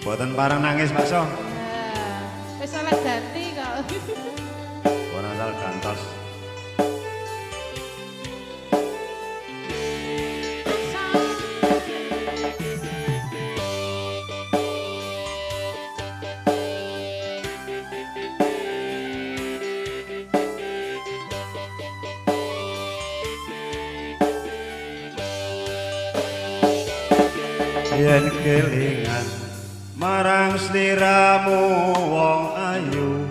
Mboten pareng nangis, Pak So. Wis oleh ganti kok. Ora asal gantos. Yen kelingan marang sliramu wong ayu,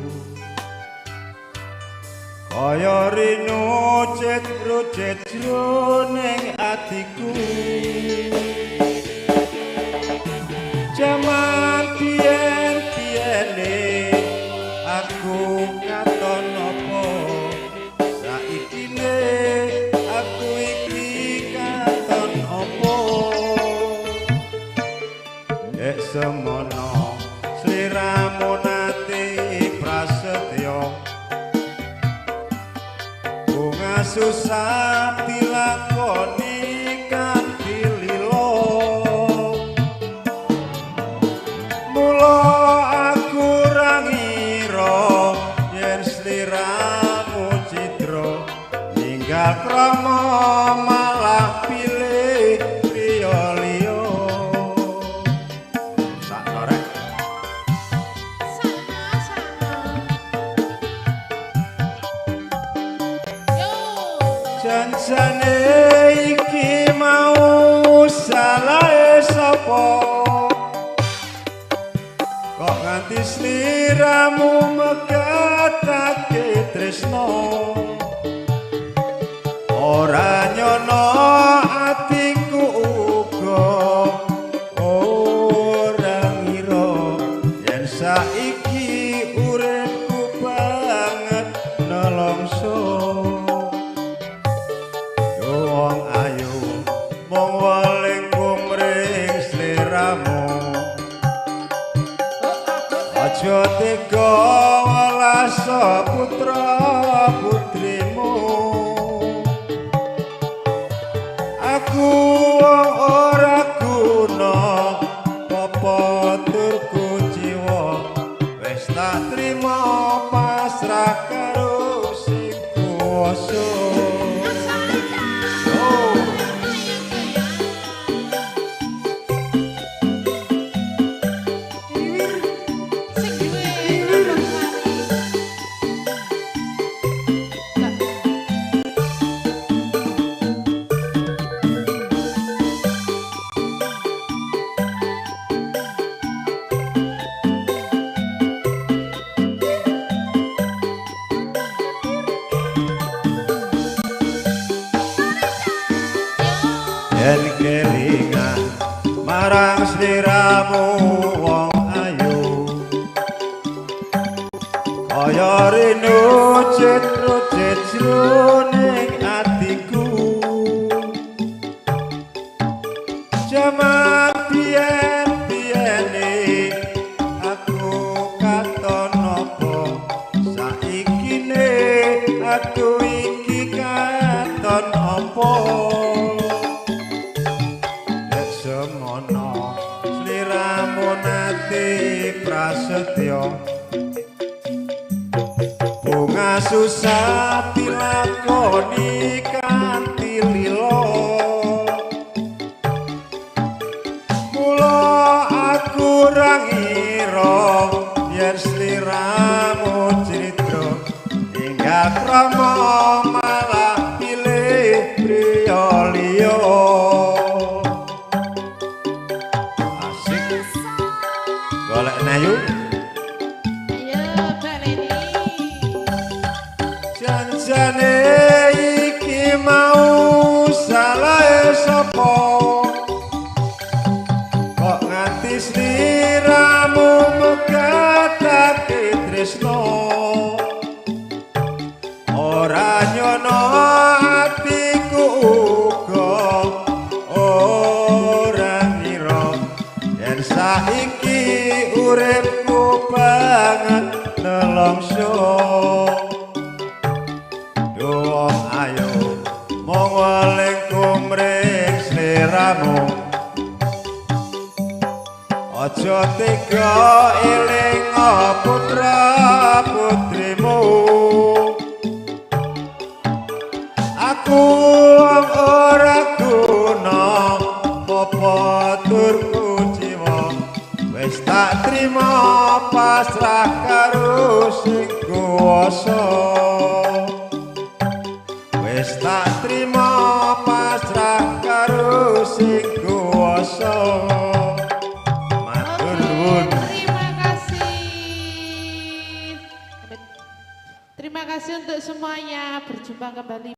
kaya rinu cetrucet jroning atiku. Jaman biyen-biyene aku katon apa, saikine aku iki katon apa. Dek semono sliramu nate prasetyo, bunga susah dilakoni kanthi lila. Mula aku ra ngira yen sliramu cidra, ninggal krama malah pilih priya liya. Sakno rek. Sana sana. Yo. Janjane iki mau salahe sapa, kok nganti sliramu megatake tresno. Ora nyono atiku uga ora ngira yen saiki uripku banget nelongso. Yo wong ayu mung weling kumring sliramu, aja tega welas putra putrimu. Aku wong ora guna apa tur kuciwa, wis tak trima pasrah karo sing kuwasa. Yo. Sing duwe abang sari. Yen kelingan marang sliramu wong ayu, kaya rinu cetrucet jroning atiku. Jaman biyen-biyene aku katon apa, saikine aku iki katon apa. Dek semono sliramu nate prasetyo, bunga susah dilakoni kanthi lila. Mula aku ra ngira yen sliramu critra, hingga krama malah pilih priya liya. Asik golek nayu. Ayo baleni. Janjane iki mau salahe sapa, kok nganti sliramu megatake tresno. Ora nyono atiku uga ora ngira yen saiki uripku banget nelongso. Wong ayu mung weling kumring sliramu, aja Aja tega eling putra putrimu. Aku wong ora guna, popo tur kuciwa. Wis tak trima pasrah karo sing kuwasa. Wis tak trima pasrah karo sing kuwasa. Matur Oke, nuwun. terima kasih. Terima kasih untuk semuanya. Berjumpa kembali.